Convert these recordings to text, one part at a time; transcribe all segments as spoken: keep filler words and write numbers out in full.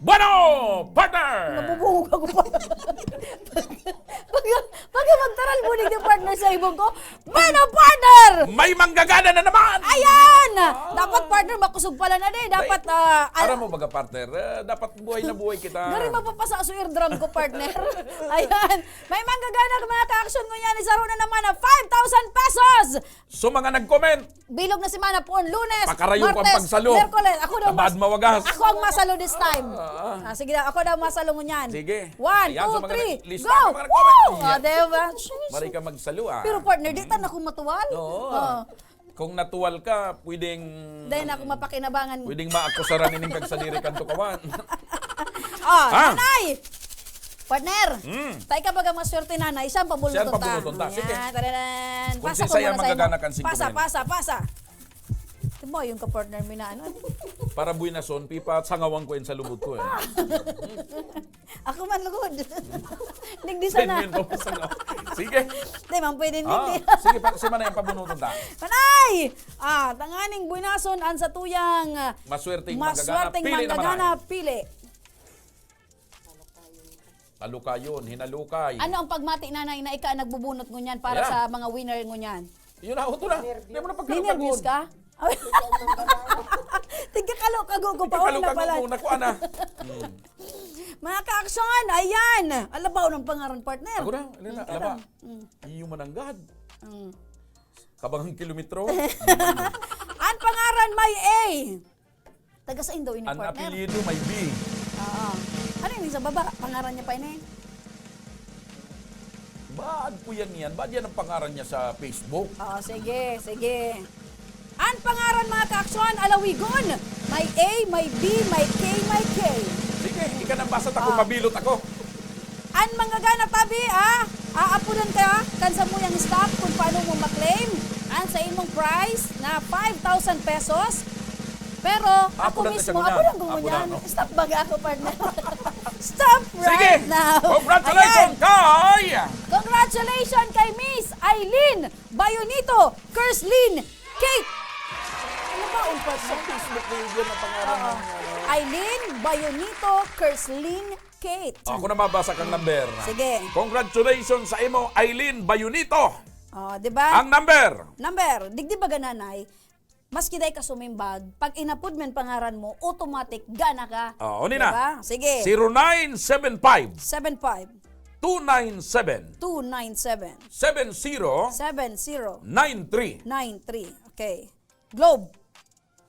Bueno, partner! Nabubungog ako pa. Pag, pag magtaral mo ni partner sa ibong ko, "Bueno, partner!" May manggagana na naman! Ayan! Ah. Dapat, partner, makusog pala na din. Dapat, Ay, ah, al- alam mo baga, partner, eh, dapat buhay na buhay kita. Gari mapapasa sa eardrum ko, partner. Ayan. May manggagana, mga ka-action, ngunyan, isaro na naman ang five thousand pesos! So, mga nag-comment, Bilog na semana, puon, Lunes, Pakarayo ko ang Martes, pagsalo. Miyerkules. Ako daw Tabad mas-, mawagas. ako ang masalo this time. Ah. Ah, sige daw, ako daw masalo ngunyan. Sige. One, Ayan, two, sa mga three, nag-, lista go! ka, mga nag-comment. Woo! Ah, Yan. diba? Sus. Mari ka magsalo, ah. Pero partner, di ta na akong matuwal. Oo. Ah. Kung natuwal ka, pwedeng Dahil na akong mapakinabangan. pwedeng maakusaran ining kagsadiri kan tukawan. Ah, Ha? Nanay! Partner, Hmm. tayo ka baga maswerte, Nanay. Siya ang pabunuton Siya ang ta. pabunuton ta. Sige. Ayan, tararan. Kung Pasa ko sinsay muna ang sa inyo. magagana kan singko Pasa, mil. pasa, pasa. Ito mo, yung ka-partner mi na ano. Para buhay na son, pipa, sangawan ko yun sa lubot ko eh. Ako man, lugod. Digdi Send sana. mo yun, kung sangawan. Sige. Di man pwede, Ah, hindi. sige, pa, si Manay ang pabunuton ta. Manay! Ah, tanganing buenason ang satuyang, ah, Maswerteng magagana, maswerteng pili na, Manay. magagana, pili. Halukayon, hinalukay. Ano ang pagmati, Nanay, na ika ang nagbubunot ngunyan para Ayan. sa mga winner ngunyan? Yun na, ito na. Hindi mo na Ninervyos pagkalukagod. ka? Tigkakalo-kago ko pa, Tigkakalo-kago una pala. ko, nakuha na. Hmm. Mga ka-aksyon, ayan. Alabaw ng pangaran, partner. Ako na, ano na, Mm, alaba. ikaw. Mm. Iyo mananggad. Mm. Kabangang kilometro. Ang pangaran may A. Taga saan daw ini, Ang partner? apelyido may B. Oo. Ano yun sa baba? Pangaran niya pa ini? Baad po yan yan. Baad yan ang pangaran niya sa Facebook. Oo, sige, sige. Ang pangaran, mga kaaksyon, alawigon. May A, may B, may K, may K. Sige, hindi ka nang basa, ako, Ah. mabilot ako. An manggagana tabi, ah, aapodan ka kan samuyang staff kung paano mo ma-claim an sa imong prize na five thousand pesos. Pero ako Aapodan ka mismo, siya ako ngunyan. lang Aapodan, ngunyan. no? Stop baga ako, partner. Stop Sige! right now. Congratulations Ayan. kay Congratulations kay Miss Eileen Bayonito Kerslin Kate. Ano ba ang Sa partner? Facebook na yun, yun ang pangalan Oo. ng ano. Eileen Bayonito Kerslin Kate. Ako na mabasa kang number. Sige. Congratulations sa imo, Eileen Bayunito. Oh, di ba? Ang number. Number, digdi baga, Nanay, maski dai ka sumimbag, pag inapod man pangaran mo, automatic, gana ka. Oh, uni Di na. ba? Sige. Zero nine seven five, Seven five. two nine seven, Two nine seven. seven zero, Seven zero. nine three. Nine three. Okay. Globe.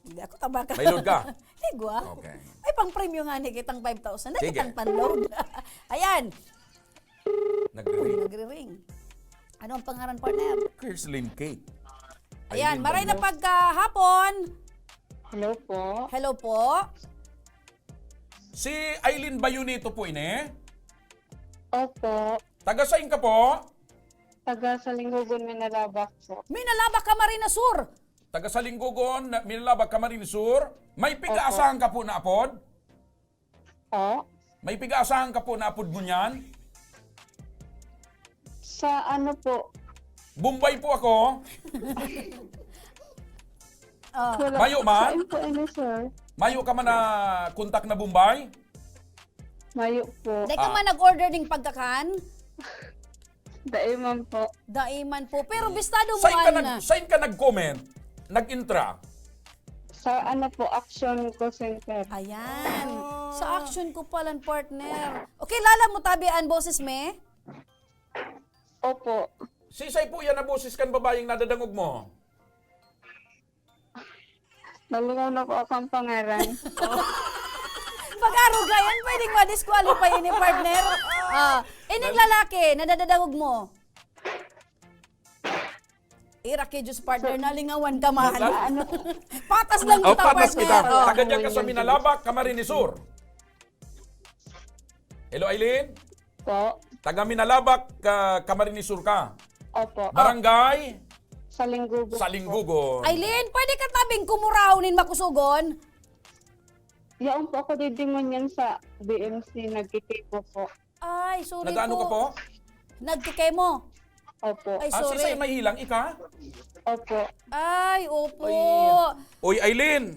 Hindi ako tabaka. May load ka? Igwa. Okay. May pang-premyo nga ni kitang five thousand. Na Sige. kitang pan-load. Ayan. Nagre-ring. Nagre-ring. Ano ang pangaran, partner? Kerslin Kate. Ayan, Eileen maray na Bayunito. pagkahapon. Hello po. Hello po. Si Eileen Bayunito po ini? Opo. Taga saan ka po? Taga Salingogon, Minalabac po. Minalabac, Camarines Sur. Taga Salingogon, Minalabac, Camarines Sur. May Opo. pigaasahan ka po na apod? Po? May pigaasahan ka po na apod ngunyan? Sa ano po? Bombay po ako. Oh. Wala Mayo po man? sa info, ano, sir. Mayo ka man na kontak na Bombay? Mayo po. Dai ka Ah. man nag-order ning pagkakan? Dai man po. Dai man po. Pero bistado mo, Saan ka, ano nag, na? saan ka nag-comment? Nag-intra? Sa ano po, Action Call Center. Ayan. Ah. Sa action ko palan, partner. Okay, lala mo tabi ang boses, me? Opo. Sisay po yan na boses kan babayeng nadadangog mo? Nalingaw na po ako ang pangaran. Pag-aruga yan, pwedeng ma-disqualify ini, partner. Ah, ining lalaki, nadadadangog mo. Ira kay Diyos, partner, nalingawan ka man. Wala. Ano? Patas lang Oh, kita, patas partner. kita. Oh. Taga dyan ka sa Minalabac, Camarines Sur. Hello, Eileen? Po. Taga Minalabac, ka, Camarines Sur ka. Opo. Barangay? Salingogon po. Salingogon. Eileen, pwede ka tabing kumurahon nin makusugon? Yaon po ako didingon yan sa B M C, nagkikiko po. Ay, sorry Nag-ano po. ka po? Nagkikemo. Opo. Ay, Ah, sorry. si Sir Mahilang, ika? Opo. Ay, opo. Ay. Uy, Eileen,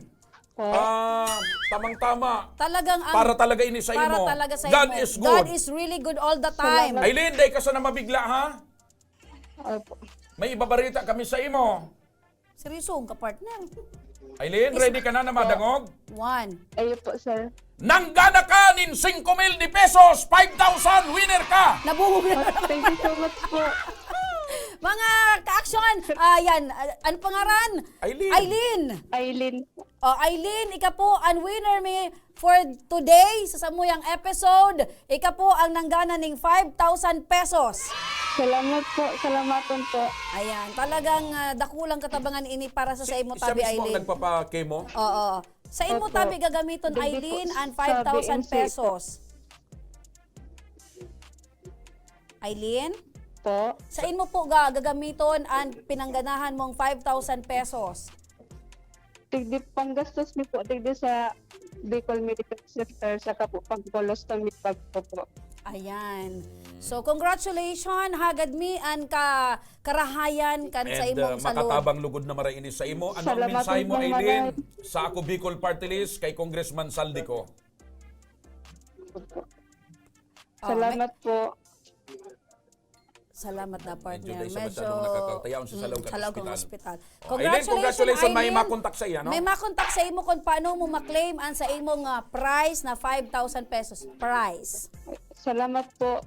Ah, tamang-tama. Talagang ang Para talaga ini sa para imo. talaga sa God imo. is God good. is really good all the time. Salamat. Aileen, dai ka sana mabigla, ha? Opo. May ibabarita kami sa imo. Seryoso ka, partner. Aileen, Is- ready ka na na madangog? One. Ayun po, sir. Nanggana ka nin singko mil de pesos, five thousand, winner ka! Nabungog na. Thank you so much po. Mga ka-action, ah, yan. Ah, ano pangaran? Aileen. Aileen. Aileen. Oh, Aileen, ika po ang winner mi for today sa samuyang episode. Ika po ang nanggana ning five thousand pesos. Salamat po. Salamaton po. Ayan, talagang, ah, dakulang katabangan ini para sa, sa imo Siya tabi, mismo ang Aileen. nagpapa-chemo? Oo. Sa imo Opo. tabi gagamiton, Digdi po Aileen, ang sa five thousand B M C po. pesos. Aileen? Po? Sa imo po ga-, gagamiton ang pinangganahan mong five thousand pesos? Digdi panggastos mi po, digdi sa Bicol Medical Center, saka po pang-colostomy bag ko po. Ayan. So, congratulations, hagad mi an ka-, karahayan kan sa And, imong uh, salud. makatabang lugod na maray ini sa imo. Ano ang Salamat mensahe mo, po, Aileen, Manay. sa Ako Bicol Party List kay Congressman Zaldy Co? Oh, may Salamat po. Salamat na, Medyo partner. dahil sa Medyo, masyadong nakakatayaon sa mm, salaw kan sa laog kan ospital. ospital. Oh, Aileen, Congratulations, congratulations. May Aileen. makontak sa iya, no? May makontak sa imo kung paano mo ma-claim ang sa imong, ah, prize na five thousand pesos. Prize. Salamat po.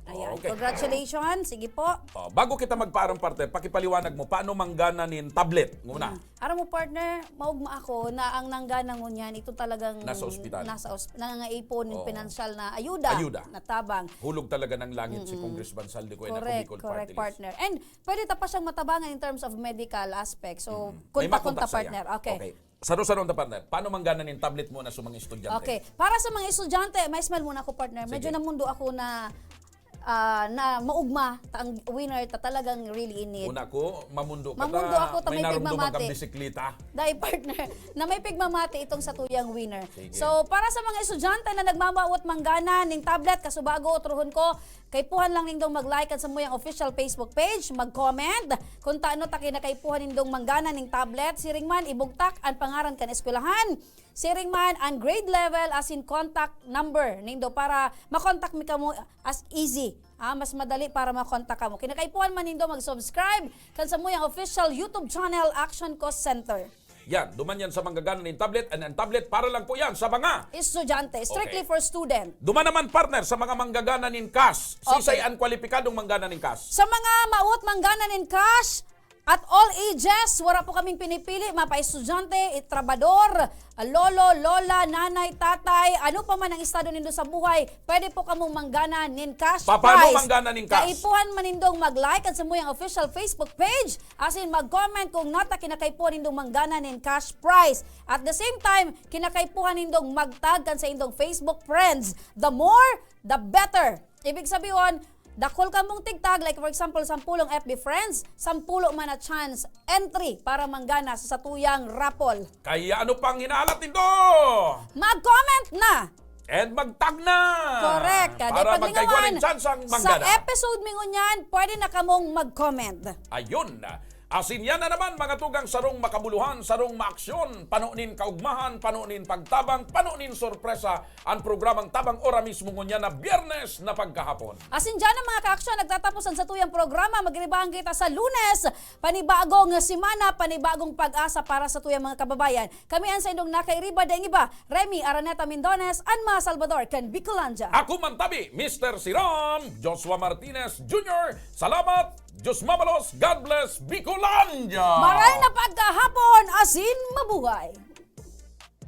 Ayan. Okay. Congratulations. Sige po. Oh, bago kita magpaaram, partner, pakipaliwanag mo, paano manggana nin tablet? Nguna. Mm. Aram mo, partner, maugma ako na ang nanggana ngunyan, ito talagang Nasa ospital. nasa os-, nangangaipon ng Oo. pinansyal na ayuda, Ayuda. na tabang. Hulog talaga ng langit si Mm-mm. Congressman Zaldy Co, eh, na Correct, Bicol correct, Party List. partner. And pwede ta pa siyang matabangan in terms of medical aspect. So, Mm. May konta-konta, makontak sa iya. partner. Okay. Okay. Saro-saro ta, partner. Paano manggana nin tablet mo na sa mga estudyante? Okay. Para sa mga estudyante, may smile muna ako, partner. Medyo Sige. namundo ako na, ah, na maugma ta ang winner ta talagang really in need. Una ko, mamundo ka Mamundo ta, ako ta may may narumduman pigmamati. kang bisikleta. Dai, partner, na may pigmamati itong sa tuyang winner. Sige. So, para sa mga estudyante na nagmamawot manggana ning tablet, kasubago, otrohon ko, kaipuhan lang nindong mag-like kan samuyang official Facebook page, mag-comment. Kung taano ta kinakaipuhan nindong manggana ning tablet, siring man, ibugtak an pangaran kan eskwelahan. Siring man, an grade level, asin contact number nindo para makontak mi kamo as easy. Ah, mas madali para makontak kamo. Kinakaipuhan man nindo mag-subscribe kan samuyang official YouTube channel, Action Cost Center. Yan, duman yan sa manggagana nin tablet, and ang tablet para lang po yan sa mga Estudyante, strictly Okay. for student. Duman naman, partner, sa mga manggagana nin cash. Sisay Okay. ang kwalipikadong manggana nin cash? Sa mga mawot manggana nin cash, at all ages, wala po kaming pinipili, mapa-estudyante, trabador, lolo, lola, nanay, tatay, ano pa man ang estado nindo sa buhay, pwede po kamong manggana nin cash Paano prize. manggana nin cash? Kaipuhan man nindong mag-like kan samuyang official Facebook page, asin mag-comment kung nata kinakaipuhan nindong manggana nin cash prize. At the same time, kinakaipuhan nindong mag-tag kan sa indong Facebook friends. The more, the better. Ibig sabihin, dakul kamong tigtag, like for example, sampulong F B friends, sampulo man na chance entry para manggana sa satuyang raffle. Kaya ano pang hinahalat nindo? Mag-comment na! And mag-tag na! Correct. Para Kaya di magkaigwa paglingawan, nin tsansang sa manggana. episode mi ngunyan, pwede na kamong mag-comment. Ayun. Asin yan na naman, mga tugang, sarong makabuluhan, sarong maaksyon, pano nin kaugmahan, pano nin pagtabang, pano nin sorpresa, ang programang Tabang Ora mismo ngunyan na Biyernes na pagkahapon. Asin dyan ang mga kaaksyon, nagtatapos ang satuyang programa. Magribahan kita sa Lunes, panibagong semana, panibagong pag-asa para sa tuyang mga kababayan. Kami ang sa indong nakairiba, daing iba, Remy Araneta Mindones, Anma Salvador, kan Bicolandia. Ako man tabi, Mister Siram, Joshua Martinez Junior. Salamat, Diyos mamalos, God bless, Bicolandia! Maray na pagkahapon, asin mabuhay!